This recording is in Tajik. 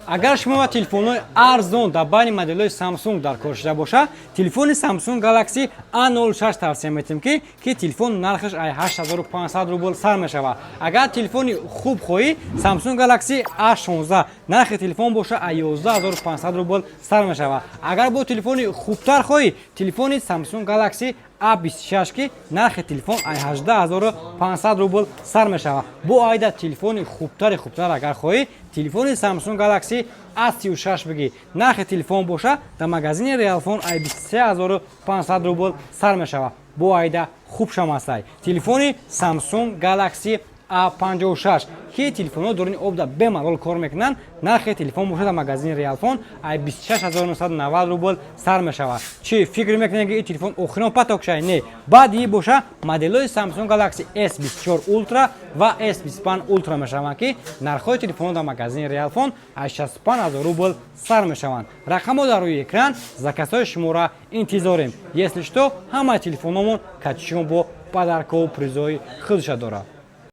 Агар шумо ва телефонҳои арзон дар байни моделҳои Samsung дар кор шуда боша, телефони Samsung Galaxy A06 тавсия метиҳем, ки телефон нархаш ай 8500 рубл сар мешавад. Агар телефони хуб хоҳӣ, Samsung Galaxy A16, нархи телефон боша, ай 11500 рубл сар мешавад. Агар бо телефони хубтар хоҳӣ, телефони Samsung Galaxy A26, ки нархи телефон ай 18500 рубл сар мешавад. Бо айда телефони хубтари хубтар агар хоҳӣ, телефони Samsung Galaxy A36 бигӣ, нархи телефон боша, дар магазини Realfon ай 23500 рубл сар мешавад. Бо айда хуб шамастай телефони Samsung Galaxy A56, ки телефонҳо дорони обда бемалол кор мекунанд. Нархи телефон боша, дар магазини Realfon ай 26990 рубл сар мешавад. Чӣ фикр мекунед, ки ин телефон охирон патокшай? Не, баъди боша моделҳои Samsung Galaxy S24 Ultra ва S25 Ultra мешаванд, ки нархҳои телефонҳо дар магазини Realfon аз 65 000 рубл сар мешаванд. Рақамҳо дар рӯи экран, заказҳои шуморо интизорем. Если что, ҳамаи телефонҳомон катишон бо подаркову призои худша дорад.